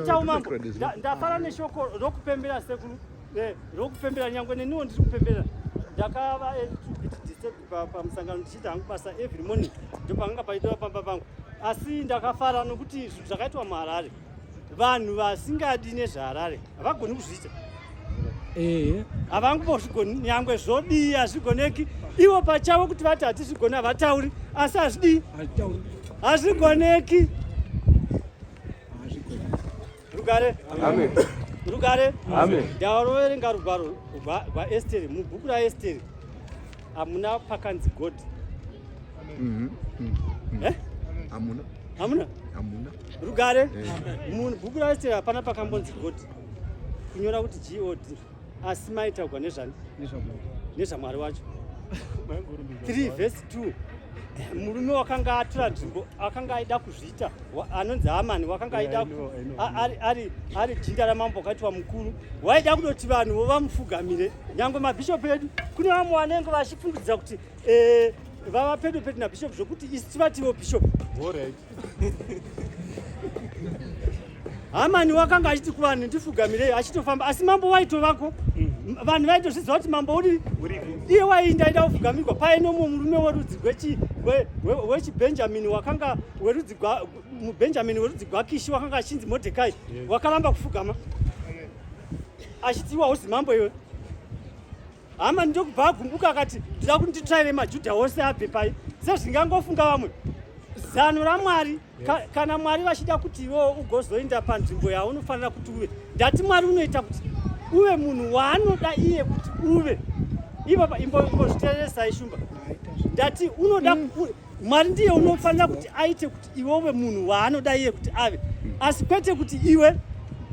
Zvaita umambo. Ndafara neshoko rokupembera sekuru, eh, rokupembera nyangwe neniwo ndiri kupembera. Ndakava a little bit disturbed pamusangano ndichiita hangu basa every morning ndopakanga paitwa pamba pangu. Asi ndakafara nokuti zvinhu zvakaitwa muHarare. Vanhu vasingadi nezveHarare havagoni kuzviita. Ehe. Havangozvigoni nyangwe zvodii hazvigoneki. Ivo pachavo kuti vati hatizvigoni havatauri asi hazvidii. Hazvigoneki. Rugare. Amen. Rugare. Amen. Ndaroverenga rugwaro rwaEsteri mubhuku raEsteri hamuna pakanzi God. Eh? Hamuna. Hamuna? Hamuna. Rugare. Eh. Mubhuku raEsteri hapana pakambonzi God. Kunyora kuti God asi maitaurwa nezvani? Nezvamwari wacho. 3 verse 2 murume wakanga atora nzvimbo akanga aida kuzviita anonzi Hamani wakanga aida ari jinda ramambo wakaitwa mukuru waida kutoti vanhu vamufugamire nyangwe mabhishopu edu kune vamwe vanenge vachifungidzira kuti eh, vava pedo pedo nabhishopu zvokuti isu tivatiwo bhishopu. Hamani wakanga achiti kuvanhu ndifugamirei achitofamba asi mambo waitovako mm. vanhu vaitozviziva kuti mambo uri iye waiinda aida kufugamirwa paine umwe murume werudzi rwechibenjamini wakanga werudzi mubenjamini werudzi gwakishi wakanga achinzi modhekai wakaramba kufugama achiti iwe hauzi mambo iwe Hama ndokubva agumbuka akati ndida kuti nditsvaire maJudha ose abve pai sezvingangofunga vamwe. Zano raMwari ka, kana Mwari vachida kuti iwewo ugozoenda panzvimbo yaunofanira kuti uve. Ndati Mwari unoita kuti uve munhu waanoda iye kuti uve. Ivo imbozviteeresai Shumba. Ndati unoda mm. Mwari ndiye unofanira kuti aite kuti iwe uve munhu waanoda iye kuti ave, asi kwete kuti iwe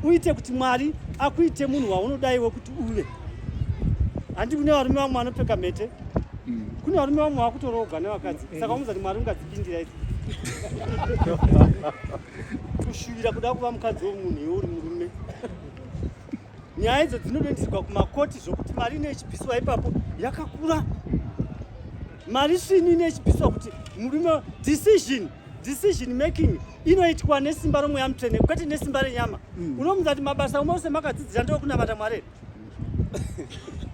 uite kuti Mwari akuite munhu waunoda iwe kuti uve. Handi kune varume vamwe vanopfeka mhete, kune varume vamwe vakutoroogwa nevakadzi, saka umuza kuti Mwari ungadzipindira idzi kushuvira kuda kuva mukadzi wemunhu iwe uri murume. Nyaya idzo dzinodoendeserwa kumakoti zvokuti mari ine ichibviswa ipapo yakakura. Mari svinu ine ichibviswa kuti murume decision decision making inoitwa nesimba romweya mutsvene kwete nesimba renyama. Mm. Unomuza kuti mabasa omose makadzidzira ndokunamata Mwari.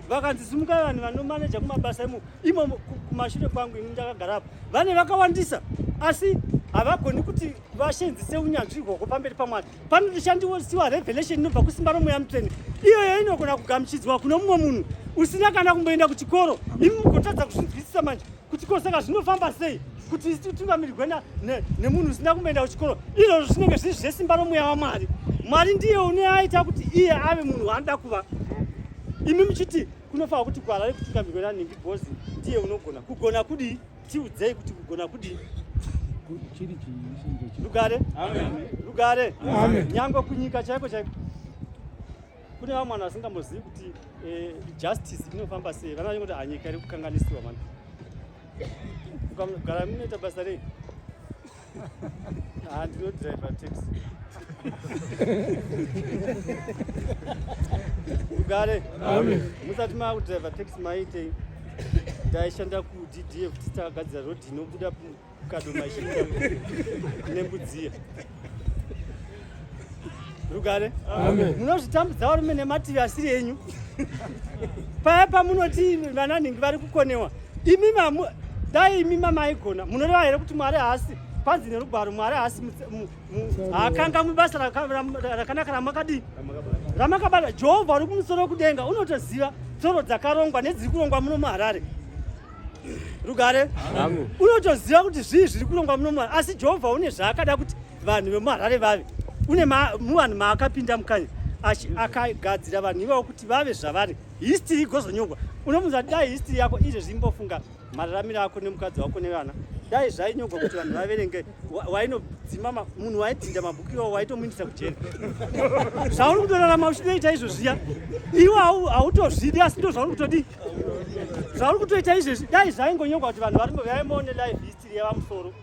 Vakanzi simukai vanhu vanomaneja kumabasa imo imo kumashure kwangu ini ndakagara apo. Vane vakawandisa asi havagoni kuti vashenzise unyanzvi ihwohwo pamberi paMwari. Panotoshandisiwa revelation inobva kusimba romweya mutsvene. Iyoyo inogona kugamuchidzwa kuno mumwe munhu usina kana kumboenda kuchikoro. Imi mugotadza kuzvinzwisisa manje kuti ko saka zvinofamba sei kuti isu titungamirirwe nemunhu usina kumboenda kuchikoro. Izvozvo zvinenge zviri zvesimba romweya waMwari. Mwari ndiye une aita kuti iye ave munhu waanoda kuva. Imi muchiti kunofanira kuti gwara rekutungamirwe nanhingi bhozi ndiye unogona. Kugona kudii? Tiudzei kuti kugona kudii? Rugare. Rugare. Nyangwe kunyika chaiko chaiko kune vamwe vanhu vasingambozivi kuti eh, justice inofamba sei. Vana vanenge kuti hanyika iri kukanganisiwa mani. Ukagara munoita basa rei? Ah, ndinodriver taxi. Rugare. Amen. Musati makudriver taxi maitei? Ndaishanda kuDDF tichagadzira road inobuda Kadoma ichienda Nembudziya. Rugare. Amen. Munozvitambudza varume nemativi asiri enyu. Paya pamunoti vana nhingi vari kukonewa. Imi mamu dai imi mamaigona munoreva here kuti Mwari haasi kwanzi nerugwaro Mwari haasi haakangamwi basa rakanaka ramakadii ramakabata. Jehovha uri kumusoro kudenga unotoziva tsoro dzakarongwa nedziri kurongwa muno muHarare. Rugare. Unotoziva kuti zvii zviri kurongwa muno muHarare asi Jehovha une zvaakada kuti vanhu vemuHarare vave. Une muvanhu maakapinda mukanya akagadzira vanhu ivavo kuti vave zvavari. History igozonyorwa. Unomuudza kuti dai history yako izvezvi imbofunga mararamiro ako nemukadzi wako nevana. Dai zvainyorwa kuti vanhu vaverenge wainodzima munhu waidhinda mabhuku iwawo waitomuindisa kujeri. Zvauri kutorarama uchitoita izvo zviya. Iwe hautozvidi asi ndozvauri kutodii? Zvauri kutoita izvezvi dai zvaingonyorwa kuti vanhu vari vaimboone life history yavamusoro.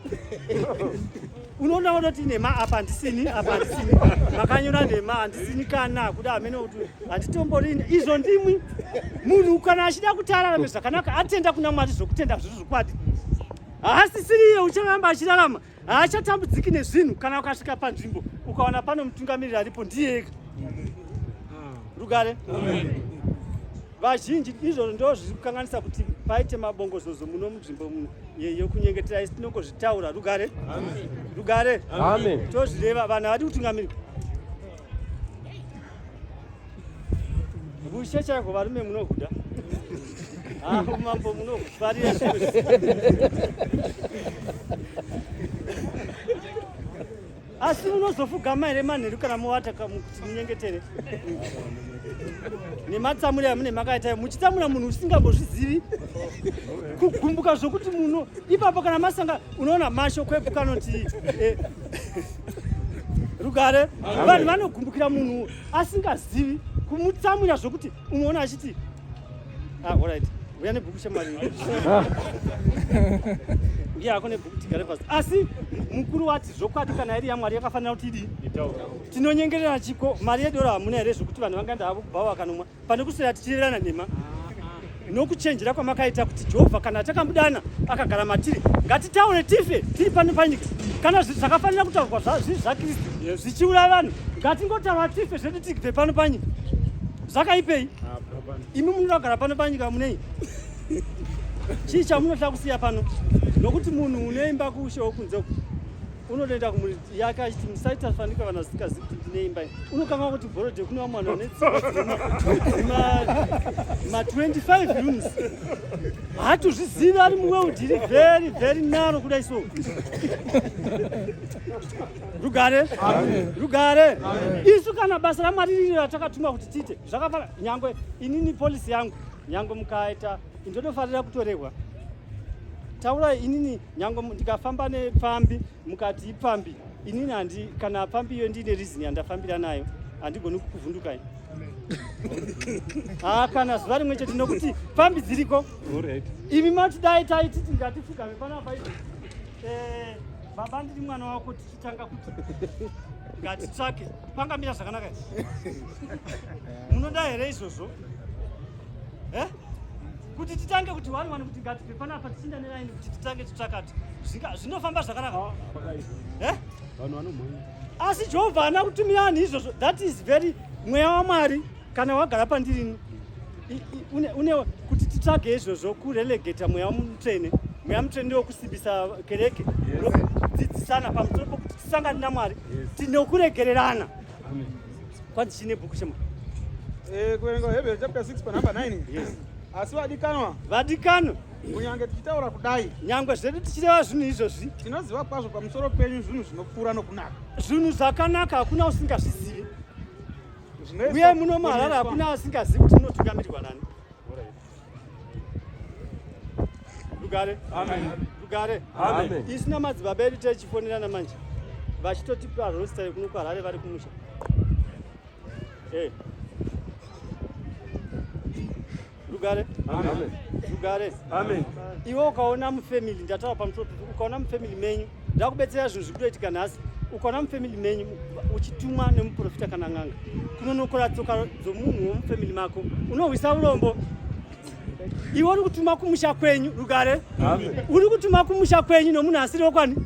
Unoona unoti nhema apa handisini apa handisini makanyora nhema handisini kana kuda hamene kuti handitomborini izvo ndimwi munhu kana achida kuti ararame zvakanaka atenda kuna Mwari zvokutenda zviri zvokwadi haasisiri iye ucharamba achirarama. Haachatambudziki nezvinhu. Kana ukasvika panzvimbo ukawana pano mutungamiriri aripo, ndiye ega. Rugare. Vazhinji izvozvo ndo zviri kukanganisa kuti paite mabongozozo muno munzvimbo muno yokunyengetera. Isi tinongozvitaura. Rugare, rugare, tozvireva. Vanhu havadi kutungamirirwa. Vushe chaiko, varume munohuda. Ah, umambo munohufarira zvimwe. Asi munozofugama here manheru kana mowata kuti munyengetere nematsamuro amune makaita, muchitsamura munhu usingambozvizivi, kugumbuka zvokuti muno ipapo kana masanga unoona mashoko ebhuku anoti rugare. Vanhu vanogumbukira munhu asingazivi, kumutsamwira zvokuti unoona achiti, ah, alright, uya nebhuku shamwari, uya hako nebhuku, tigare pasi. Asi mukuru wati zvokwadi kana iri yaMwari yakafanira kuti idii? Tinonyengerera chiko? Mari yedoro hamuna here zvokuti vanhu vangaenda havo kubhawa vakanomwa pane kuswera tichirerana nhema? Nokuchenjera kwamakaita kuti Jehovha kana takamudana akagara matiri, ngatitaure tife tiri pano panyika. Kana zvakafanira kutaurwa zviri zvaKristu zvichiuraya vanhu, ngatingotaura tife zvedu tibve pano panyika. Zvakaipei? Imi munoda kugara pano panyika munei? Chii chamunoda kusiya pano? Nokuti munhu uneimba kuushe wokunze uku unotoenda kumuri yake achiti musaita fanika vanhu vasingazivi kuti ndine imba. Unokanga kuti bhorodhe kune vamwe vanhu vane dzimba ma 25 rooms, hatozvizivi, ari muworld iri very very narrow kudai. So rugare, rugare. Isu kana basa raMwari riri ratakatumwa kuti tiite zvakafana, nyangwe inini policy yangu, nyangwe mukaita, ndotofarira kutorehwa. Taurai inini, nyangwe ndikafamba nepfambi, mukati ipfambi, inini handi kana pfambi iyo ndiine reason yandafambira nayo, handigoni kukuvhundukai ha kana zuva rimwe chete, nokuti pfambi dziriko. Imi mati dai taititi ngatifugame panapa izvo, baba ndiri mwana wako, tichitanga kuti ngatitsvake, pangamira zvakanaka here? Munoda here izvozvo, eh? Kuti titange kuti one one kuti ngatibve panapa tichinda neraini kuti titange titsvakati, zvinofamba zvakanaka, eh? Asi Jehovha haana kutumira vanhu izvozvo. That is very mweya waMwari kana wagara pandirini une kuti titsvage izvozvo, kurelegeta mweya mutsvene. Mweya mutsvene ndewokusimbisa kereke, nokudzidzisana pamusoro pokuti tisangane naMwari, tinokuregererana. Kwanzi chine bhuku shema. Kuverenga Hebrew chapter 6 panumber 9. Yes. Asi vadikanwa, Vadikanwa, kunyange tichitaura kudai, nyangwe zvedu tichireva zvinhu izvozvi, tinoziva kwazvo pamusoro penyu zvinhu zvinopfuura nokunaka. Zvinhu zvakanaka hakuna usingazvizivi. Zvinoiswa Uye muno muHarare kuponeswa. hakuna asingazivi kuti munotungamirirwa nani. Rugare, rugare. Isu namadzibaba edu tichifonerana manje, vachitotipa roster yekuno kuHarare vari kumusha. Rugare, rugare. Iwe ukaona mufamily, ndataura pamusoro, ukaona mufamily menyu, ndakubetsera zvinhu zviri kutoitika nhasi, ukaona mufamily menyu uchitumwa nemuprofita kana n'anga kunonokora tsoka dzomunhu womufamily mako, unohwisa urombo. Iwe uri kutuma kumusha kwenyu, rugare, uri kutuma kumusha kwenyu nomunhu asiri wokwani.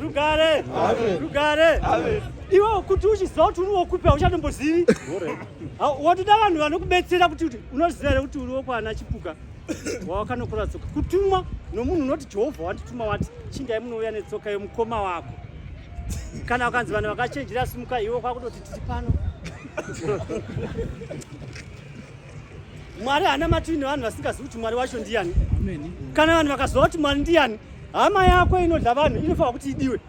Rugare, rugare. Iwe kuti uchiziva kuti uri wokupi, hauchatombozivi. Watoda vanhu vanokubetsera kuti unoziva here kuti uri wokwana chipuka wawakanokora tsoka, kutumwa nomunhu unoti Jehovha wandituma, wati chindai munouya netsoka yomukoma wako. Kana ukanzi vanhu vakachenjera simuka, iwe kwakutoti tiri pano. Mwari haana mativi nevanhu vasingazivi kuti Mwari wacho ndiani. Kana vanhu vakaziva kuti Mwari ndiani, hama yako inodla vanhu inofanira kuti idiwe.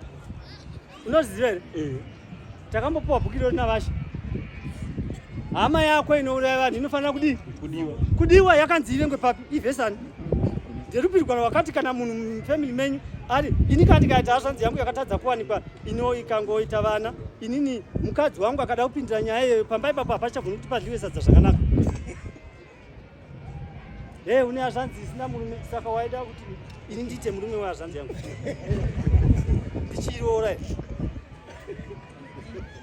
Unoziva here? Takambopiwa bhuku irori navashe. Hama yako inouraya vanhu inofanira kudii? Kudiwa. Kudiwa. Yakanzi ivengwe papi? Ivhesani nderupi rugwaro wakati kana munhu mufamily menyu ari ini, kana ndikaita hazvanzi yangu yakatadza kuwanikwa ino ikangoita vana, inini mukadzi wangu akada kupindira nyaya iyoyo, pamba ipapo hapachagoni kuti padliwe sadza zvakanaka. He, une hazvanzi isina murume, saka waida kuti ini ndiite murume wehazvanzi yangu ndichiroora here?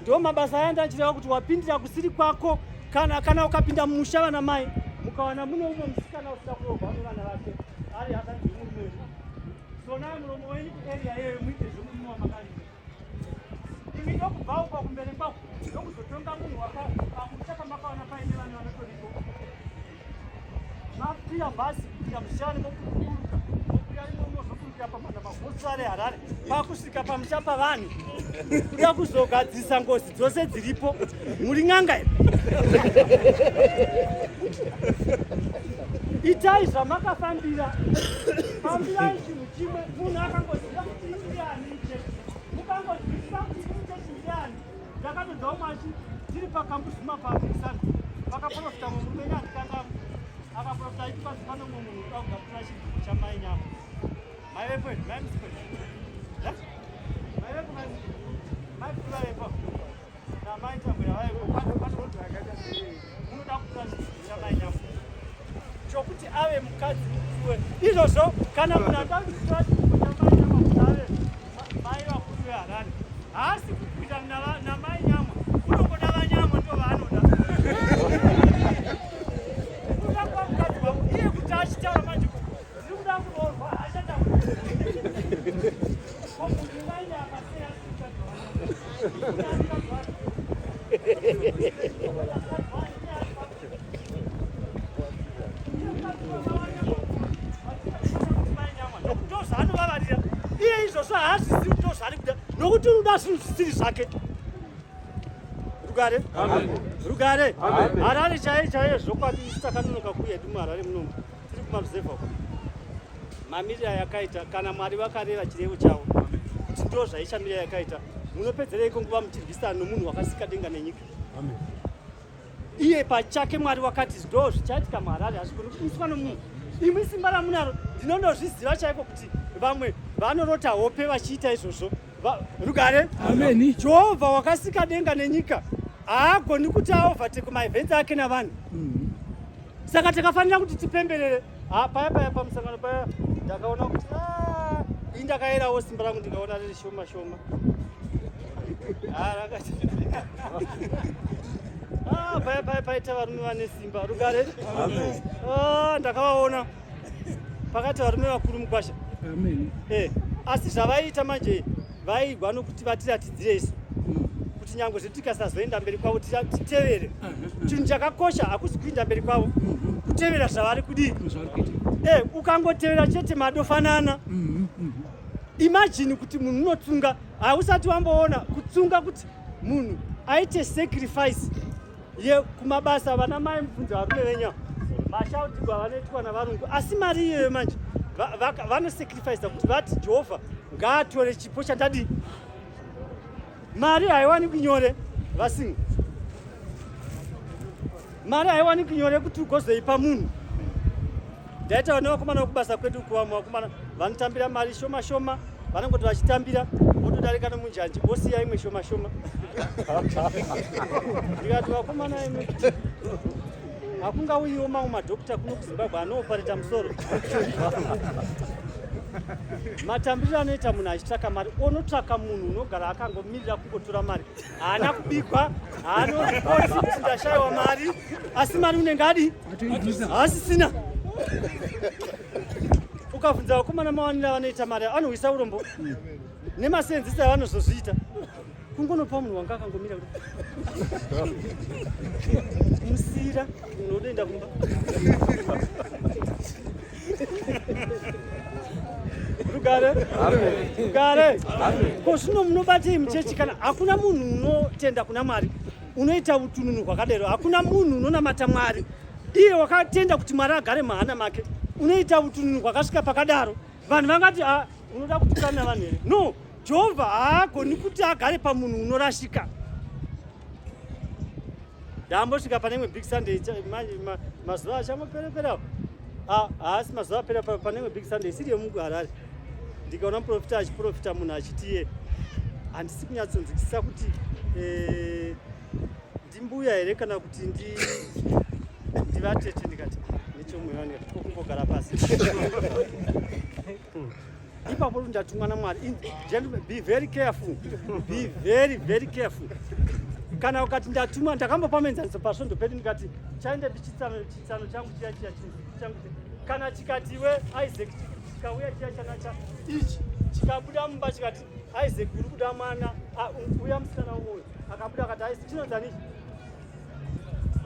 Ndo mabasa aya ndachireva kuti wapindira kusiri kwako. Kana ukapinda mumusha, vana mai Mukawana mune umwe musikana usina kuroorwa nevana vake ari hasanzi murume wenyu, sonai muromo wenyu kuarea iyoyo muite zvemurume wamakavinga. Imi ndokubva uko kumberi kwako ndokuzotonga munhu wakapamusha pamakawana paine vana vanotoripo. Makwira bhazi kupinda mushani mokuburuka mokwira imo mozoburukira pamanda magosari Harare pakusvika pamusha pavanhu kuda kuzogadzirisa ngozi dzose dziripo. Muri n'anga here? Itai zvamakafambira, fambirai chinhu chimwe. Munhu akangoziva kuti ndiani chete, mukangoziva kuti chechi ndiani. Ndakatodzawo machi tiri pakambuzuma paAlexander vakaprofita murume nyandikangamu akaprofita aiti panzi pane mumwe munhu uda kugamuchira chinzvimbo chamai nyama. Maivepo here? Mai musipo here? Maivepo mai mai vaivepo namai Tambwira vaivepo. Munoda kutora chinzvimbo chamai nyama chokuti ave mukadzi mukuru izvozvo. Kana munhu ada kutora chinzvimbo chamai nyama kuti ave mai vakuru veHarare, haasi kukwira namai nyama, unongoda vanyama ndo vaanoda kuda kuva mukadzi wavo. Iye kuti achitaura manje ndiri kuda kuroorwa, achataura ko munhu ungaenda akasei asi mukadzi wavo? Ndozvaanovavarira iye izvozvo, haazvizivi kuti ndozvaari kuda, nokuti unoda zvinhu zvisiri zvake. Rugare, rugare. Harare chaiyo chaiyo zvokwadi, isu takanonoka kuuya hedu muHarare munomu, tiri kumaruzevha uko. Mamiriro ayakaita, kana Mwari vakareva chirevo chavo kuti ndo zvaichamira yakaita, munopedzereiko nguva muchirwisana nomunhu wakasika denga nenyika? Iye pachake Mwari wakati ndo zvichaitika muHarare, hazvigoni kumiswa nomunhu. Imwi simba ramunaro ndinondozviziva chaiko kuti vamwe vanorota hope vachiita izvozvo. Rugare. Ameni. Jehovha wakasika denga nenyika haagoni kuti aovertake maevents ake navanhu. Saka takafanira kuti tipemberere. Paya paya pamusangano paya ndakaona kuti ii ndakayerawo simba rangu, ndikaona riri shoma shoma. Paya paya paita varume vane simba. Rugare. Ndakavaona pakati varume vakuru mukwasha. Amen. Asi zvavaiita manje, vaigwa nokuti vatiratidzire isu kuti nyange zvedu tikasazoenda mberi kwavo, titevere. Chinhu chakakosha hakusi kuinda mberi kwavo, kutevera zvavari kudii. Zvavari kuita. Ukangotevera chete madofanana. Imagine kuti munhu unotsunga, hausati wamboona kutsunga kuti munhu aite sacrifice yekumabasa. Vana mai, mubvunze varume venyu mashautigwa avanoitwa navarungu, asi mari iyoyo manje vanosacrifica kuti vati Jehovha ngaatore chipo chandadii. Mari haiwanikwi nyore, vasinga mari haiwanikwi nyore kuti ugozoipa munhu. Ndaitaura nevakomana vekubasa kwedu kuvamwe vakomana vanotambira mari shoma shoma, vanongoti vachitambira votodarika nomunjanji vosiya imwe shoma shoma. Ndikati, vakomana imwe, hakungauyiwo mamwe madhokta kuno kuZimbabwe anoopareta musoro? Matambiriro anoita munhu achitsvaka mari, onotsvaka munhu unogara akangomirira kungotora mari, haana kubikwa, haanoripoti kuti ndashayiwa mari, asi mari unenge adi haasisina. Ukabvunza vakomana mawaniro avanoita mari, anohwisa urombo nemasenzisi avanozozviita, kungonopa munhu wanga akangomira kudai, musira munhu odoenda kumba. Rugare, rugare. Ko zvino munobatei muchechi kana hakuna munhu unotenda kuna Mwari unoita utununu hwakadero? Hakuna munhu unonamata Mwari, iye wakatenda kuti Mwari agare muhana make, unoita utununu hwakasvika pakadaro. Vanhu vangati, "Ah, unoda kutukana vanhu here?" No, Jehovha haagoni kuti agare pamunhu unorashika. Ndambosvika pane imwe big Sunday mazuva achangoperaperawo. Haasi mazuva apera, pane imwe big Sunday isiri yemuHarare, ndikaona muprofita achiprofita munhu achiti iye handisi kunyatsonzwisisa kuti ndimbuya here kana kuti ndivatete. Ndikati nechomweya, ndikati kokungogara pasi ipapo ndatumwa naMwari. Gentlemen, be very careful, be very very careful. Kana ukati ndatumwa, ndakambopa muenzaniso pasvondo pedu ndikati chaendepi chitsano chitsano changu chiya chiya changu kana chikati iwe Isaac chikauya chiya chana cha ichi chikabuda mumba chikati Isaac uri kuda mwana uya musikana uyu akabuda akati Isaac chinonzani ichi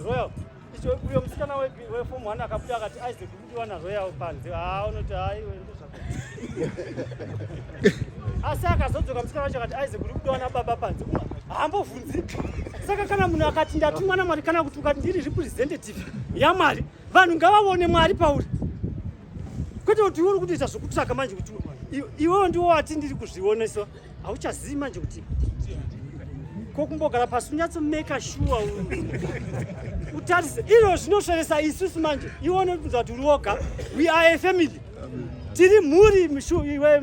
Royal icho uyo musikana weform 1 akabuda akati Isaac uri kudiwa naRoyal panze haa unoti haiwe ndozvako asi akazodzoka musikana wacho akati Isaac uri kudiwa nababa panze haambovhunzi saka kana munhu akati ndatumwa namwari kana kuti ukati ndiri representative yamwari vanhu ngavaone mwari pauri kwete kuti uri kutoita zvokutsvaka manje kuti iwewo ndiwo wati ndiri kuzvioneswa hauchazivi manje kuti ko kumbogara pasi unyatsomeka shuwa utarise iro zvinosveresa isusu manje iwe unobvunza kuti uri woga. We are a family, tiri mhuri iwe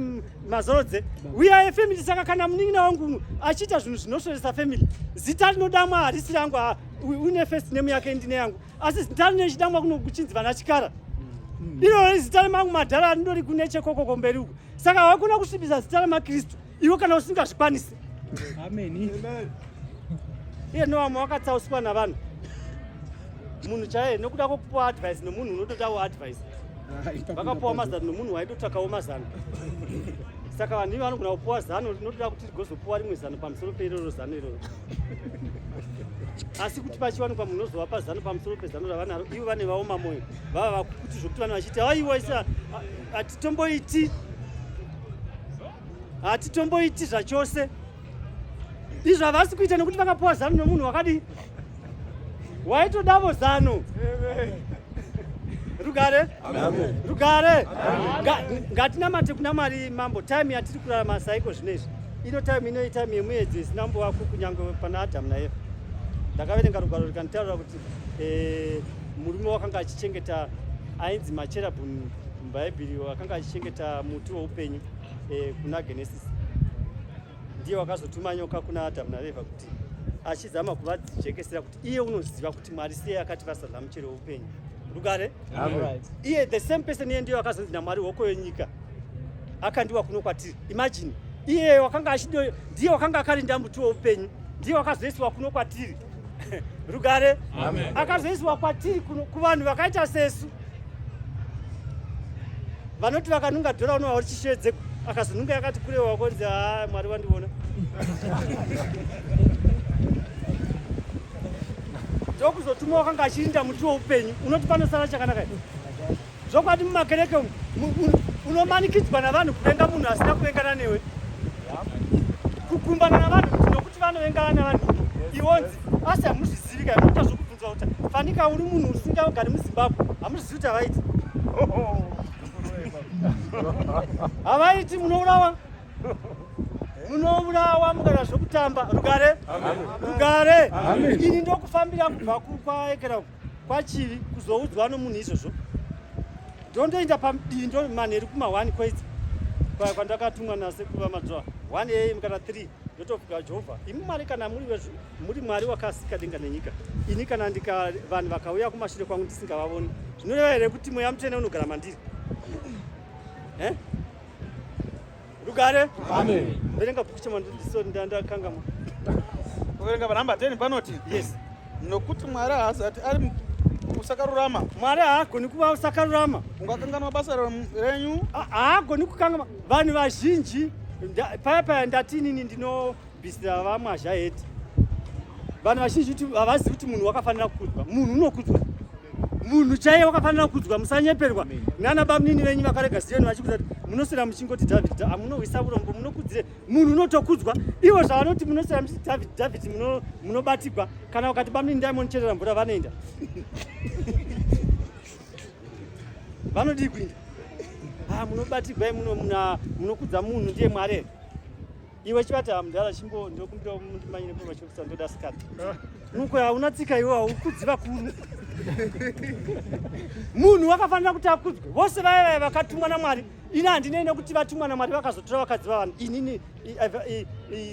mazorodze, we are a family. Saka kana munin'ina wangu achiita zvinhu zvinosveresa family, zita rinodamwa harisi rangu. Une first name yake, ndine yangu, asi zita rinechidamwa kuno kuchinzi vana chikara, iroro zita remangu madhara rindori kune chekokoko mberi uku. Saka hakuna kusvibisa zita remakristu iwe kana usingazvikwanisi. Ameni. Iye novamwe wakatsauswa navanhu, munhu chaiye nokuda kwokupiwa advice nomunhu unotodawo advice. Vakapiwa mazano nomunhu waidotsvakawo mazano. Saka vanhu ivo vanogona kupiwa zano rinotoda kuti rigozopiwa rimwe zano pamusoro peiroro zano iroro, asi kuti pachiwanikwa munhu unozovapa zano pamusoro pezano ravanaro ivo vane vaoma mwoyo vava vakukuti zvokuti vanhu vachiti aiwa isa hatitomboiti, hatitomboiti zvachose. Izvo havasi kuita nokuti vakapiwa zano nomunhu wakadii waitodavo zano. Rugare, rugare. Ngatinamate kuna Mwari mambo. Time yatiri kurarama saiko zvino izvi, ino time ino itime yemuedzo isina kumbovako kunyange pana Adhamu naEvha. Ndakaverenga rugwaro rikanditaurira kuti murume wakanga achichengeta ainzi macherabhuni mubhaibheri, wakanga achichengeta muti woupenyu kuna Genesis, ndiye wakazotuma nyoka kuna Adhamu naEvha kuti achizama kuvajekesera kuti iye unoziva kuti Mwari sei akati vasadya muchero weupenyu. Rugare. Iye the same person iye ndiye akazonzi naMwari hoko yenyika akandiwa kuno kwatiri. Imagine, iye wakanga achido ndiye wakanga akarinda muti weupenyu, ndiye wakazoiswa kuno kwatiri. Rugare. Akazoiswa kwatiri kuno kuvanhu vakaita sesu vanoti vakanunga dhora unova uri chishedze, akazonunga yakati kure wakonzi ha Mwari wandiona. Ndokuzotuma wakanga achirinda muti weupenyu. Unoti panosara chakanaka here? Zvokwadi, mumakereke umu unomanikidzwa navanhu kuvenga munhu asina kuvengana newe, kukumbana navanhu kuti nokuti vanovengana navanhu iwonzi. Asi hamuzvizivi kai, munoita zvokubvunzwa kuti fanika uri munhu usingagari muZimbabwe, hamuzvizivi kuti havaiti, havaiti. Munourawa, munourawa mukana zvokutamba. Rugare, rugare. Ini ndokufambira kubva kwaekera kwachivi kuzoudzwa nomunhu izvozvo, ndondoenda pamudii ndo manheru kuma1 kwedza kwandakatumwa nasekuru vamadzva 1 am kana 3, ndotofuka Jehovha, imi Mwari, kana muri muri Mwari wakasika denga nenyika, ini kana ndika vanhu vakauya kumashure kwangu ndisingavavoni, zvinoreva here kuti Mweya Mutsvene unogara mandiri? Eh? Rugare. Verenga bhuku chema ndakangama. Kuverenga panhamba 10 panoti, Yes. Nokuti Mwari haazati ari usakarurama. Mwari haagoni kuva usakarurama. Ungakanganwa basa renyu. Haagoni kukangama. Vanhu vazhinji paya paya ndati inini ndinobvisira vamwazha heti. Vanhu vazhinji kuti havazivi kuti munhu wakafanira kukudzwa. Munhu unokudzwa, munhu chaiye wakafanira kukudzwa. Musanyeperwa nana bamunini venyu vakarega Ziyoni vachikudza kuti munoswera muchingoti David, hamunohwisa urombo. Munokudzire munhu unotokudzwa. Ivo zvavanoti munoswera muchiti David, David, munobatigwa. Kana ukati bamunini ndaimoncherera mvura, vanoenda, vanodii kuinda? Ah, munobatigwa muno munokudza munhu ndiye Mwari here? Iwe chivati hamudhara chimbo ndokumbira mundimanyire pamachokisa ndoda sikati nuko. Hauna tsika iwe, haukudzi vakuru. Munhu wakafanira kuti akudzwe. Vose vaya vaya vakatumwa naMwari, ini handinei nekuti vatumwa naMwari vakazotora vakadzi vavanhu. Inini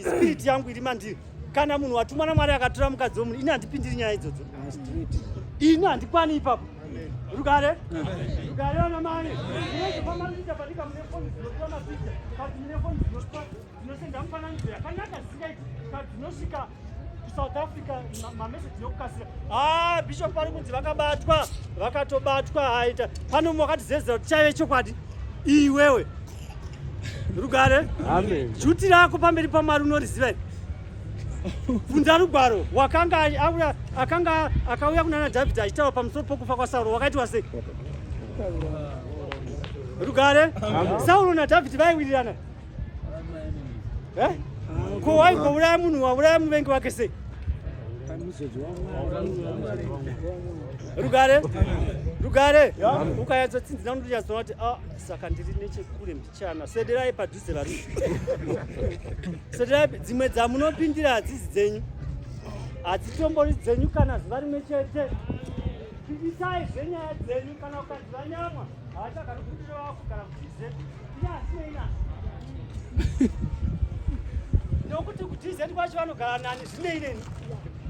spirit yangu iri mandiri, kana munhu watumwa naMwari akatora mukadzi wemunhu, ini handipindiri nyaya idzodzo, ini handikwani ipapo. Rugare, rugare vana mai. Munozofamba muchiita panika mune foni dzinotora mapicha, but mune foni dzinosenda mufananidzo yakanaka zvisingaiti, but dzinosvika. KuSouth Africa mameseji nokukasira. Ah, bishop vari kunzi vakabatwa, vakatobatwa aita. Pano makatizezera kuti chaive chokwadi. Iwewe. Rugare. Amen. Duty rako pamberi paMwari unoriziva here? Bvunza rugwaro. Wakanga auya akanga akauya kuna Dhavhidhi achitaura pamusoro pokufa kwaSauro wakaitwa sei? Rugare. Sauro naDhavhidhi vaiwirirana. Eh? Ko waigouraya munhu wauraya muvengi wake sei? Rugare. Rugare. Ukayatsotsinzina unotonyatsoona kuti ah, saka ndiri nechekure mbichana. Sederai padhuze varume. Sederai dzimwe dzamunopindira hadzisi dzenyu. Hadzitombori dzenyu kana zuva rimwe chete. Pindisai zvenyaya dzenyu kana ukanzi vanyamwa haachagari kundiro wako kana kutize. Ini hasinei nazvo. Nokuti kutize kwacho vanogara nani zvinei neni.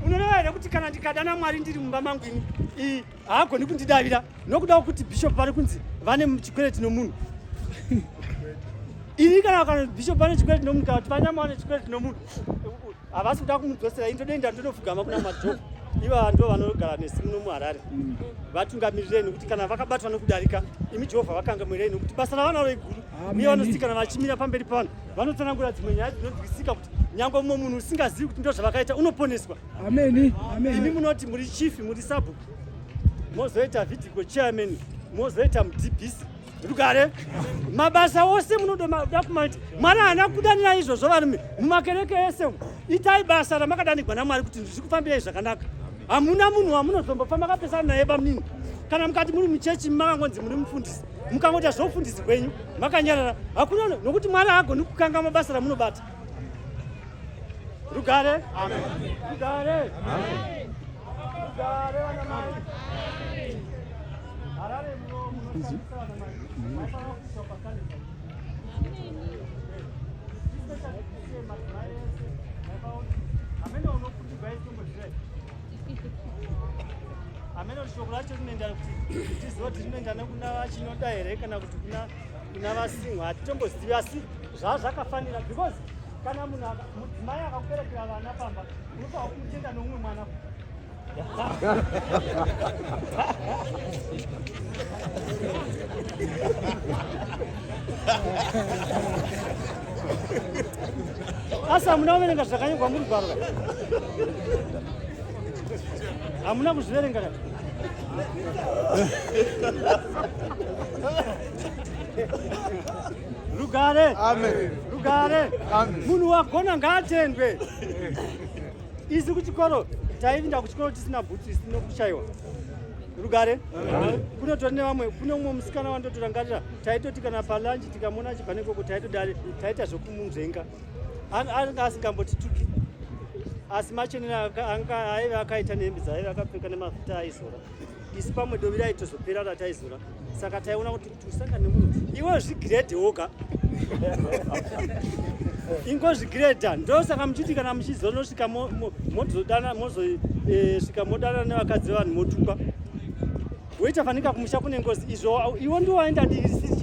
Unoreva here kuti kana ndikadana Mwari ndiri mumba mangu ini iyi haagoni kundidavira nokuda kwekuti bishop vari kunzi vane chikwereti nomunhu. Ini kana bishop vane chikwereti nomunhu kana kuti vanyama vane chikwereti nomunhu havasi kuda kumudzosera, ini ndodoenda ndonofugama kuna Madhofu. Ivava ndo vanogara nesu muno muHarare. Vatungamirirei nokuti kana vakabatwa nokudarika imi Jehovha vakangamwirei nokuti basa ravanaro iguru. Uye vanosika kana vachimira pamberi pavanhu vanotsanangura dzimwe nyaya dzinonzwisika kuti nyangwe mumwe munhu usingazivi kuti ndo zvavakaita unoponeswa. Amen. Amen. Imi munoti muri chief, muri sabhuku, mozoita vidco chairman, mozoita mudbc. Rugare. Mabasa ose munoda kumaita. Mwari haana kudanira izvozvo varume. Mumakereke ese umu. Itai basa ramakadanigwa naMwari kuti zvikufambirei zvakanaka. Hamuna munhu wamunozombofa makapesana naye bamunini. Kana mukati muri muchechi makangonzi muri mufundisi, mukangoita zvoufundisi hwenyu makanyarara, hakuna nokuti Mwari haagoni kukanga mabasa ramunobata. Rugare. Amen. Rugare. Amen. Rugare vana mai. Harare munoshandisa vana mai. Maifanira kuiswa pakalenda. Amene unokundigwa itombozvirai. Amene shoko racho rinoenda kuti tizive kuti rinoenda nekuna vachinoda here kana kuti kuna vasingwa hatitombozivi, asi zvazvakafanira because kana munhu mudzimai akakuberekera vana pamba unofanira kumutenda noumwe mwana. Asi hamuna kuverenga zvakanyorwa murugwaro ka? Hamuna kuzviverenga ka? Rugare. Amen. Rugare. Amen. Munhu wagona ngaatendwe. Isu kuchikoro taivinda kuchikoro tisina bhutsu isina kushaiwa. Rugare. Kunotori nevamwe, kune umwe musikana wandotorangarira, taitoti kana palunch tikamuona achibva nekoko taitodare, taita zvokumunzvenga. Anga asingambotituki. Asi machenero aive akaita nehembe dzaaive akapfeka nemafuta aizora. Isu pamwe dovi raitozopera rataizora. Saka taiona kuti usangane nemunhu iwe zvigrade woga. Ingozvigreda ndosaka muchiti kana muchizonosvika mozodana mozosvika modana nevakadzi vevanhu motukwa. Woita fanika kumusha kune ngozi izvo iwe ndiwo waenda divi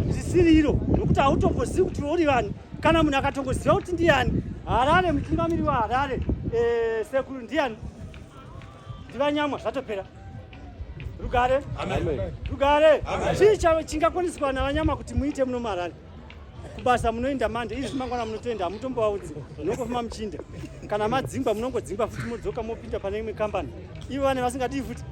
risiri iro nokuti hautombozivi kuti uri vanhu. Kana munhu akatongoziva kuti ndiyani Harare, mutungamiri waHarare sekuru ndiyani, ndivanyamwa, zvatopera. Rugare. Amen. Rugare. Chii chingakoniswa navanyama kuti muite muno muHarare? Kubasa munoenda mande, izvi mangwana munotoenda, hamutombovaudzi, munongofamba muchiinda. Kana madzingwa munongodzingwa futi modzoka mopinda pane imwe kambani. Ivo vane vasingadii futi,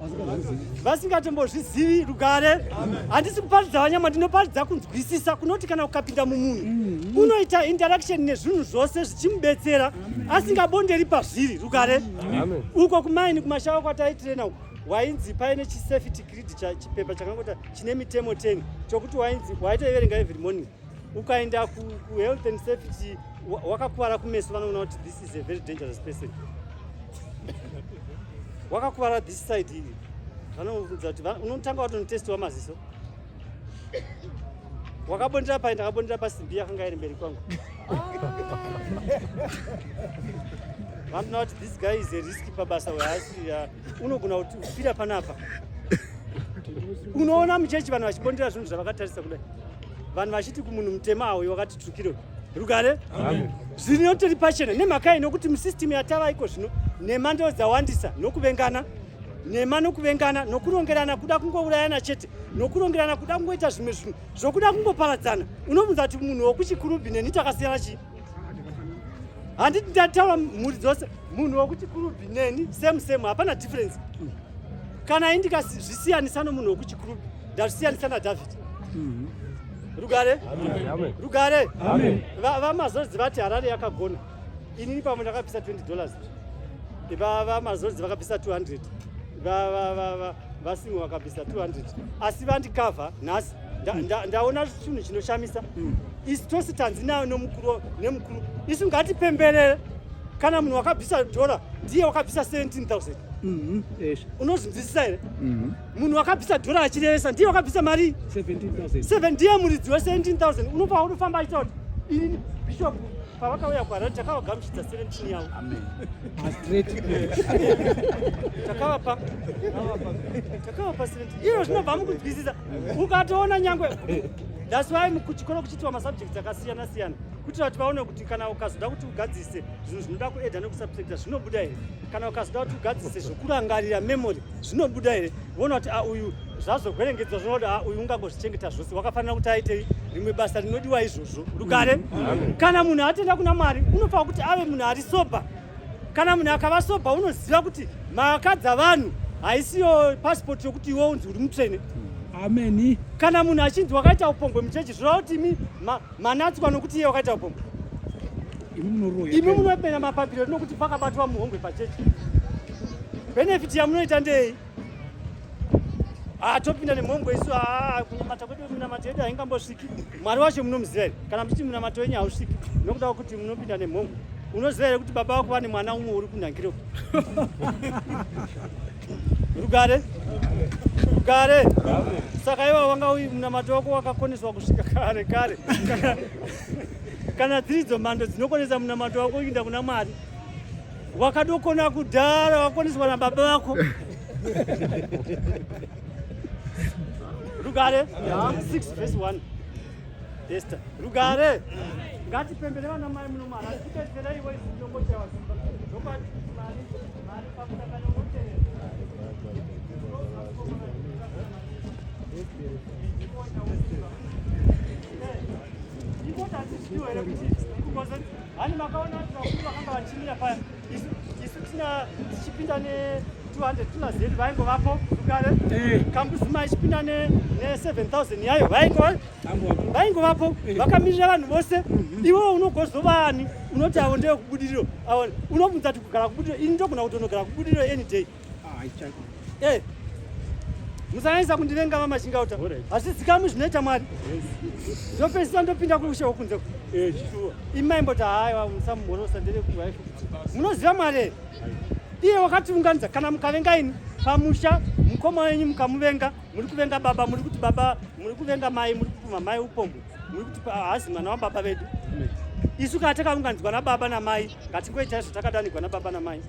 vasingatombozvizivi. Rugare. Handisi kuparidza vanyama, ndinoparidza kunzwisisa kunoti kana ukapinda mumunhu unoita interaction nezvinhu zvose zvichimubetsera asingabonderi pazviri. Rugare. Uko kumaini kumashawa kwataitirena uko wainzi paine chisafety creed chipepa chakangota chine mitemo 10 chokuti wainzi waitoiverenga every morning. Ukaenda ku health and safety wakakuvara kumeso, vanoona kuti this is a very dangerous person. Wakakuvara this side iyi, vanobvunza kuti unotanga watonotestiwa maziso. Wakabondera pai? Ndakabondera pasimbi yakanga iri mberi kwangu. Vanoona kuti this guy is a risk pabasa, weasi unogona kuti ufira panapa. Unoona muchechi vanhu vachibondera zvinhu zvavakatarisa kudai, vanhu vachiti kumunhu mutema awo wakati tsvukiro. Rugare zvinotori pachena nemhaka yei? Nokuti musystem yatava iko zvino nhema ndo dzawandisa, nokuvengana, nhema nokuvengana, nokurongerana kuda kungourayana chete, nokurongerana kuda kungoita zvimwe zvinhu zvokuda kungoparadzana. Unobvunza kuti munhu wokuchikurubhi neni takasiyana chii? Handiti ndataura mhuri dzose, munhu wokuchikurubhi neni same same, hapana difference. Kana indikazvisiyanisa nomunhu wokuchikurubhi, ndazvisiyanisa naDhavhidhi. Rugare, rugare. VaMazodzi vati Harare yakagona. Inini pamwe ndakabvisa $20, VaMazodzi vakabvisa 200, vaSimwe vakabvisa 200, asi vandikavha nhasi. Ndaona chinhu chinoshamisa. Isu tose tanzi nayo nomukuru nemukuru, isu ngatipemberere. Kana munhu wakabvisa dhora ndiye wakabvisa 17,000. Unozvinzwisisa here? Munhu wakabvisa dhora achirevesa ndiye wakabvisa mari 17,000. 7, ndiye muridzi we17,000. Unobva unofamba achiita kuti inini bishop pavakauya kuHarare takavagamuchidza 17 yavo. Straight. Takavapa 17. Iro zvinobva mukunzwisisa. Ukatoona nyangwe, that's why kuchikoro kuchiitwa masubjects akasiyana siyana, kuitira kuti vaone kuti kana ukazoda kuti ugadzise zvinhu zvinoda kuadda nekusubtracta, zvinobuda here? Kana ukazoda kuti ugadzise zvokurangarira, memory, zvinobuda here? Voona kuti a uyu zvazogwerengedzwa, zvinoda a uyu ungangozvichengeta zvose, wakafanira kuti aitei rimwe basa rinodiwa izvozvo. Rugare. Kana munhu atenda kuna Mwari, unofanira kuti ave munhu ari sober. Kana munhu akava sober, unoziva kuti mhaka dzavanhu haisiyo pasipoti yokuti iwe unzi uri mutsvene. Ameni. Kana munhu achinzi wakaita upombwe muchechi, zvoreva kuti imi manatswa nokuti iye wakaita upombwe? Imi munoroya. Imi munopenya mapapiro nokuti pakabatwa muhomwe pachechi. Benefit yamunoita ndei? Ah, topinda nemhombwe isu. Ah, kunamata kwedu, minamato yedu haingambosviki. Mwari wacho munomuziva here kana muchiti munamato wenyu hausviki nokuda kwekuti munopinda nemhombwe? Unoziva here kuti baba vako vane mwana umwe uri kunhangiro? Rugare, rugare. Saka iva wanga munamato wako wakakoneswa kusvika kare kare. Kana dziridzo mhando dzinokonesa munamato wako kuinda kuna Mwari, wakadokona kudhara, wakoneswa nababa vako. Rugare. 6 verse 1, Esther. Rugare. Ngatipembere vana mai muno mara kutedzera ivo isinongochaiwa simba. Zvokwadi mari, mari pamusangano unotevera. Ikoti here kuti hani makaona kuti vakuru vakanga vachimira paya, isu tina tichipinda ne200 $, vaingovapo. Rugare. Kambuzuma ichipinda ne7000 yayo, vaingovapo vakamirira vanhu vose. Iwewo unogozovani unoti avo ndeyekubudiriro, avo unobvunza kuti kugara kubudiriro, ini ndogona kutonogara kubudiriro any day. Musanyanyisa kundivenga, VaMachingauta. Hazvizikamwi zvinoita Mwari. Ndopedzisa ndopinda kuushe hwokunze. Imaimboti haiwa, musamumhorosa, nderekuhaifu. Munoziva Mwari here? Iye wakatiunganidza. Kana mukavenga ini pamusha, mukoma wenyu mukamuvenga, muri kuvenga baba, muri kuti baba, muri kuvenga mai, muri kupuma mai upombwe, muri kuti haazi mwana wababa vedu. Isu kana takaunganidzwa nababa namai, ngatingoitai zvatakadanigwa nababa namai.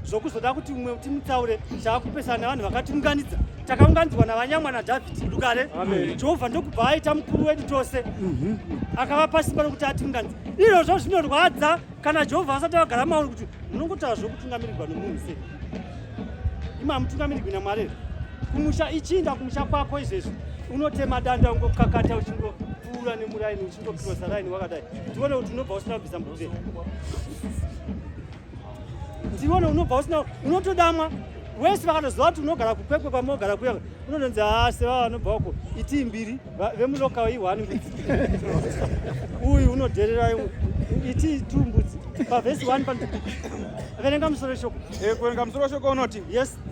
Zvokuzoda kuti umwe timutsaure, taakupesana nevanhu vakatiunganidza. Takaunganidzwa navanyamwa naDhavhidhi. Rugare. Jehovha ndokubva aita mukuru wedu tose, akavapa simba rokuti atiunganidze. Izvozvo zvinorwadza kana Jehovha asati agara mauri, kuti munongotaura zvokutungamirirwa nomunhu sei? Imi hamutungamirirwi naMwari here? Kumusha, ichiinda kumusha kwako izvezvi, unotema danda ungokakata, uchingopfuura nemuraini, uchingokrosa raini wakadai, tione kuti unobva usina kubvisa mbudzi. Tione unobva usina. Unotodamwa wese vakatoziva kuti unogara kuKwekwe. Kwamogara kuya unononzi haa, seva vanobva uko, itii mbiri vemulocal, i1 mbudzi, uyu unodherera, itii two mbudzi. Pavhesi 1, verenga musoro weshoko. Kuverenga musoro weshoko unoti,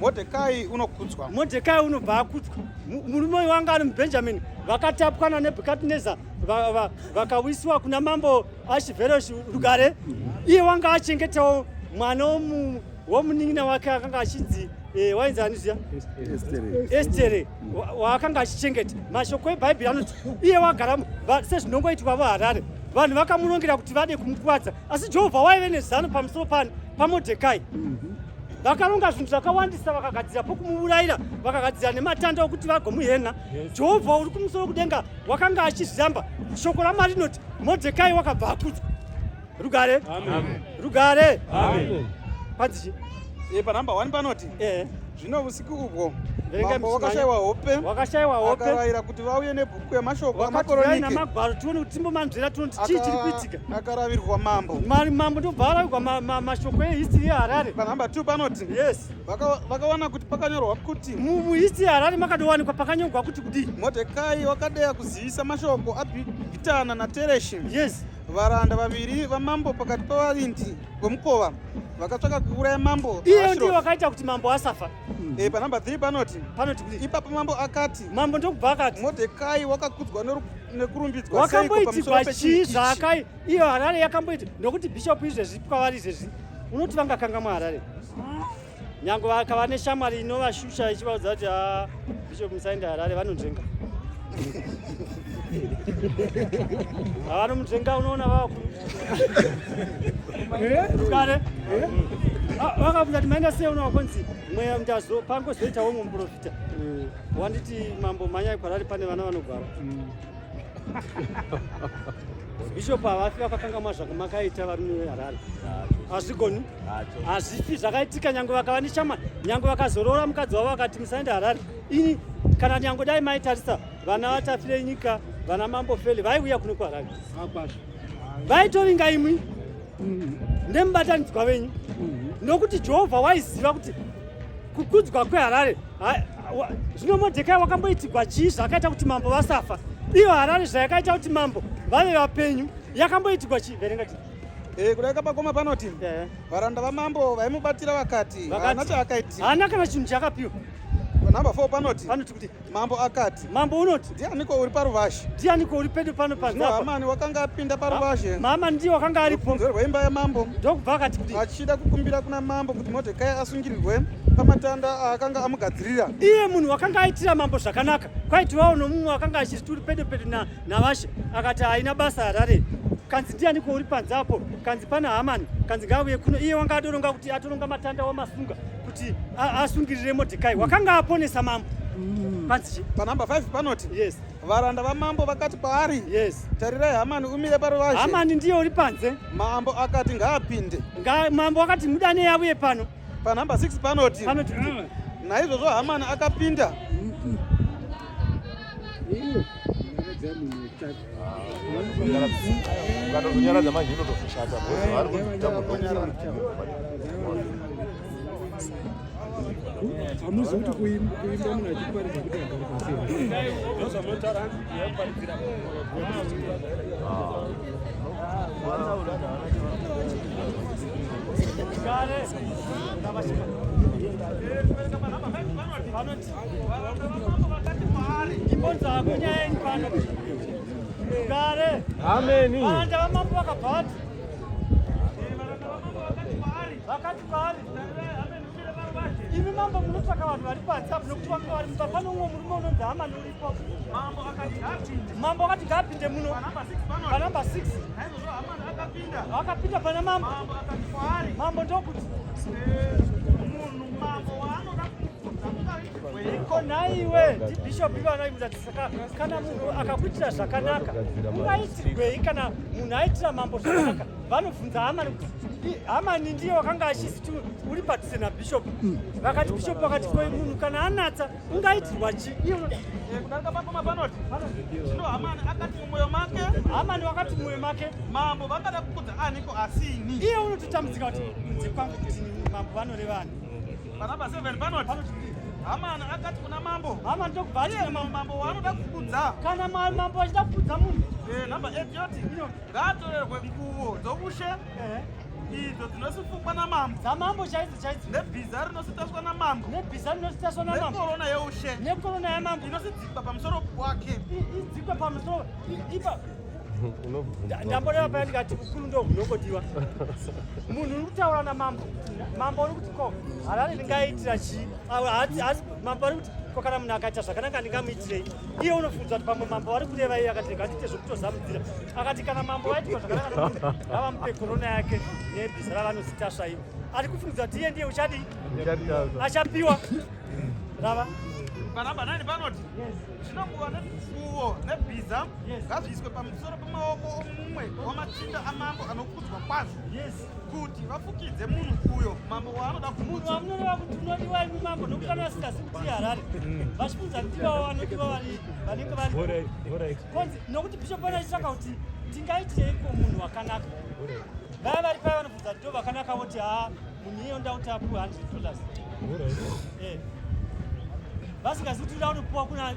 Modhekai unokudzwa. Modhekai unobva akudzwa. Murume uyu wanga ari muBhenjamini, vakatapwa naNebhukadhineza, vakawiswa kuna Mambo Ashivheroshi. Rugare. Iye wanga achengetawo mwana womunin'ina wake akanga achinzi wainzi ani zviya? Estere, waakanga achichengeta. Mashoko eBhaibheri anoti iye wagara sezvinongoitwa vaHarare, vanhu vakamurongera kuti vade kumukuvadza, asi Jehovha waive nezano pamusoro pani? PaModhekai. Vakaronga zvinhu zvakawandisa, vakagadzira pokumuurayira, vakagadzira nematanda okuti vagomuhenha. Jehovha uri kumusoro kudenga wakanga achizviramba. Shoko raMwari rinoti Modhekai wakabva akudzwa. Rugare. Rugare. Kwanzi chii? Eh, panhamba 1 panoti Eh. zvino usiku ubwo Verenga mambo mishimanya. wakashayiwa hope Wakashayiwa hope. akarayira kuti vauye nebhuku yamashoko Wakati uyai amakoronike namagwaro tione kuti timbomanzvera tione kuti chii chiri kuitika. Akaravirwa mambo. Mari mambo ndobva aravirwa mashoko ehistory yeHarare. Panhamba 2 panoti Yes. Vakawana kuti pakanyorwa kuti Muhistory yeHarare makadowanikwa pakanyorwa kuti kudii? Modhekai wakadeya kuzivisa mashoko aBhigitana naTereshi. Yes. Varanda vaviri vamambo pakati pavarindi vomukova vakatsvaka kuuraya mambo. Iye ndiye Ahasuerus. wakaita kuti mambo asafa. Panhamba 3 panoti Panoti kudii? Ipapo mambo akati, Mambo ndokubva akati Modhekai wakakudzwa nekurumbidzwa seiko pamusoro wakamboitirwa pechinhu chii ichi? zvaakai iyo Harare yakamboita nokuti bishop izvezvi kwavari izvezvi unoti vangakangamwa Harare nyange vakava neshamwari inovashusha ichivaudza kuti ha bishop musaenda Harare vanonzvenga vanomunzvenga unoona vava kare vakabvunza kuti maenda sei unowa konzi mweya ndazo pangozoitawo mumwe muprofita wanditi mambo mhanyai kwarari pane vana vanogwara. Bishop havafi vakakangamwa zvakamakaita varume veHarare. Hazvigoni, hazvifi zvakaitika. Nyange vakava neshama, nyange vakazoroora mukadzi wavo vakati musaenda Harare, ini kana nyange dai maitarisa vana vatafire nyika vana mambo Feli vaiuya kuno kuHarare, vaitoringa imwi nemubatanidzwa venyu, nokuti Jehovha waiziva kuti kukudzwa kweHarare. Zvino Modhekai wakamboitigwa chii zvakaita kuti mambo vasafa? Iyo Harare zvayakaita kuti mambo vave vapenyu, yakamboitigwa chii? Verenga ti. Kudai kapakoma panoti varanda vamambo vaimubatira vakati haana chaakaitika. Haana kana chinhu chakapiwa. Panhamba 4 panoti Panoti kuti mambo akati, Mambo unoti, ndianiko uri paruvazhe? Ndianiko uri pedo pano Zvino panze apa? Hamani wakanga apinda paruvazhe Mama ndiye wakanga aripo. Rupunzo rweimba yamambo, Ndokubva akati kuti achida kukumbira kuna mambo kuti Modhekai asungirirwe pamatanda aakanga amugadzirira. Iye munhu wakanga aitira mambo zvakanaka, kwaitiwawo nomumwe wakanga achiti uri pedo pedo navashe, akati haina basa Harare. Kanzi ndianiko uri panze apo? Kanzi pana Hamani. Kanzi ngaauye kuno. Iye wanga adoronga kuti atoronga matanda wamasunga kuti asungirire Modhekai wakanga aponesa mambo. Panzi chi? Panhamba 5 panoti varanda vamambo vakati kwaari, tarirai, Hamani umire paruvazhe. Hamani ndiye uri panze. Mambo akati, ngaapinde. Mambo akati mudanei auye pano. Panhamba 6 panoti Panoti kuti naizvozvo Hamani akapinda. Iyo, nyaradza munhu wekutatu. Ukatozonyaradza manje inotozoshata because vari kutambudzwa. Hamuzi kuti kuimba munhu achiparidza kuti agare pasi here? Gare. Tabashika. Panoti imbonza kunyaya yenyu pano. Gare. Ameni. Varanda vamambo vakabva vati, vakati kwaari, imi mambo munotsvaka vanhu vari panze apo nokuti vanga vari mumba, pane umwe murume unonzi Hamani uripo. Mambo akati ngaapinde. Mambo akati ngaapinde muno. Panhamba 6 panoti Panhamba 6. Naizvozvo Hamani akapinda. Vakapinda pana mambo. Mambo akati kwaari, Mambo ndokuti, munhu mambo waanoda kumukudza ungaitirwei? Ko nhaiwe, ndibhishopi vanoibvunza kuti saka kana munhu akakuitira zvakanaka ungaitirwei? Kana munhu aitira mambo zvakanaka, vanobvunza Hamani kuti Hamani ndiye wakanga achiziti uri padhuze nabhishopu. Vakati bhishopu vakati, ko munhu kana anatsa ungaitirwa chii? Iye Kudarika pakoma panoti zvino Hamani akati mumwoyo make, Hamani wakati mumwoyo make, mambo vangada kukudza aniko asini? Iye unototambudzika kuti kunze kwangu kuti mambo vanoreva ani. Panhamba 7 panoti Panoti kudii? Hamani akati kuna mambo, Hamani ndokubva ati iye kuna mambo, mambo waanoda kukudza, kana mambo vachida kukudza munhu, Nhamba 8 yoti ngaatorerwe nguvo dzoushe idzo dzinosifukwa namambo, dzamambo chaidzo chaidzo, nebhiza rinositaswa namambo, nebhiza rinositaswa namambo, nekorona yeushe nekorona yamambo inosidzikwa pamusoro wake. Idzikwe pamusoro ipa. Ndamboreva paya ndikati ukuru ndo hunongodiwa. Munhu uri kutaura namambo, mambo uri kuti ko Harare ndingaitira chii? Mambo ari kuti ko kana munhu akaita zvakanaka ndingamuitirei? Iye unofunzwa kuti pamwe mambo vari kureva iye. Akati rega tiite zvekutozamudzira. Akati kana mambo vaitirwa zvakanaka nomunhu, ngavamupe korona yake nebhiza ravanositasva ivo. Ari kufungidzwa kuti iye ndiye uchadii, achapiwa rava. Panhamba 9 panoti, zvino nguva nenguvo nebhiza ngazviiswe pamusoro pemaoko omumwe wamachinda amambo anokudzwa kwazvo, kuti vafukidze munhu uyo mambo waanoda Munhu kukudza. wamunoreva kuti unodiwa imi mambo, nokuti vana vasingazivi kuti Harare vachifunza kuti ivavo vanodiwa vari vanenge vari konzi, nokuti bishop anachitsvaka kuti tingaitireiko munhu wakanaka. Vaya vari paya vanobvunza kuti ndo vakanaka, voti, "Ha, munhu iye ndoda kuti apuwe $100." Vasingazivi kuti uda kunopuwa kuna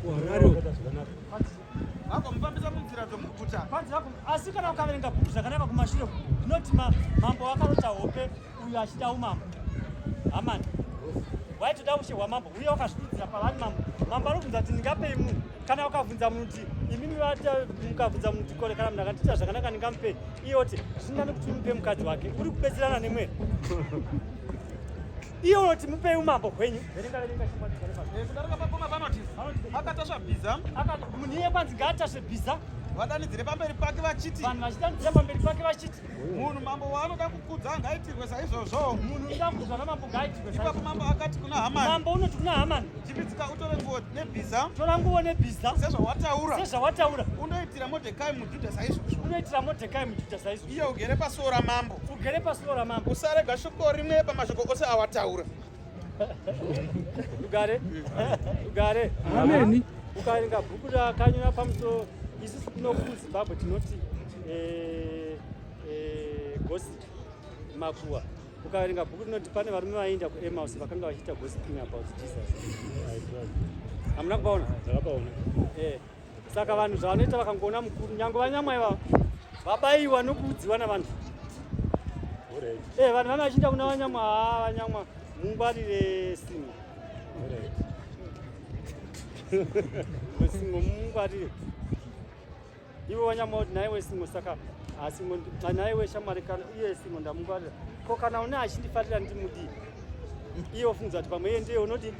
KuHarare. Vagomufambisa munzira dzomuguta. Kwanzi vako, asi kana ukaverenga bhuku zvakanaka kumashure, rinoti mambo wakarota hope uyo achida umambo. Hamani waitoda ushe hwamambo, uye wakazvidudzira pavari mambo. Mambo anobvunza kuti, "Ndingapei munhu?" Kana ukabvunza munhu kuti imimi mukabvunza munhu kuti, "Kore kana munhu akandiita zvakanaka ndingamupei?" Iye oti, "Zvinani kuti umupe mukadzi wake." Uri kubetserana nemwere. Iye unoti, "Mupei umambo hwenyu." Verenga, verenga, shamwari, gare pasi. Kudarika pakoma panoti, akatasva bhiza, Akati munhu iye kwanzi ngaatasve bhiza, vadanidzire pamberi pake vachiti, vanhu vachidanidzira pamberi pake vachiti, "Munhu mambo waanoda kukudza ngaitirwe saizvozvo." "Munhu unoda kukudzwa namambo ngaitirwe Ipapo saizvozvo." mambo akati kuna Hamani, Mambo unoti kuna Hamani, "Chipidzika utore nguo nebhiza, "Tora nguo nebhiza, sezvawataura, sezvawataura, undoitira Modhekai muJudha saizvozvo, unoitira Modhekai muJudha saizvozvo, iye ugere pasuo ramambo. Ugere pasuo ramambo." Usarega shoko rimwe pamashoko ose awataura. Rugare, rugare. Ameni. Ukaverenga bhuku rakanyora pamusoro, isusu kuno kuZimbabwe tinoti gossip, makuwa. Ukaverenga bhuku rinoti pane varume vaienda kuEmaus vakanga vachiita gossiping about Jesus. Hamuna kupaona? Ndakapaona. Saka vanhu zvavanoita, vakangoona mukuru, nyange vanyamwa ivavo vabayiwa nokuudziwa navanhu. Vanhu vana vachienda kuna vanyamwa, "Haa, vanyamwa, mungwarire singo, singo mungwarire." Ivo vanyamwa kuti, "Naiwe singo." Saka asingo, "Naiwe shamwari, kana iye singo ndamungwarira, ko kana une achindifarira ndimudii?" Iye ofungidzwa kuti pamwe iye ndiye unodi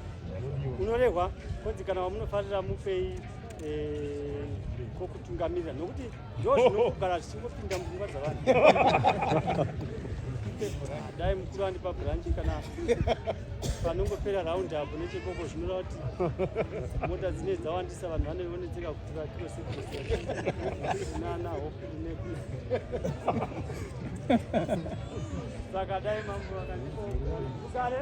unorehwa. Konzi kana wamunofarira mupei kokutungamirira, nokuti ndo zvinogara zvichingopinda mupfungwa dzavanhu. Dai mukuru andipa branch kana panongopera round apo nechekoko, zvinoreva kuti mota dzine dzawandisa, vanhu vanonetseka kutura kirose kirose nana hope neku. Saka dai mambo vakandipo. Ugare.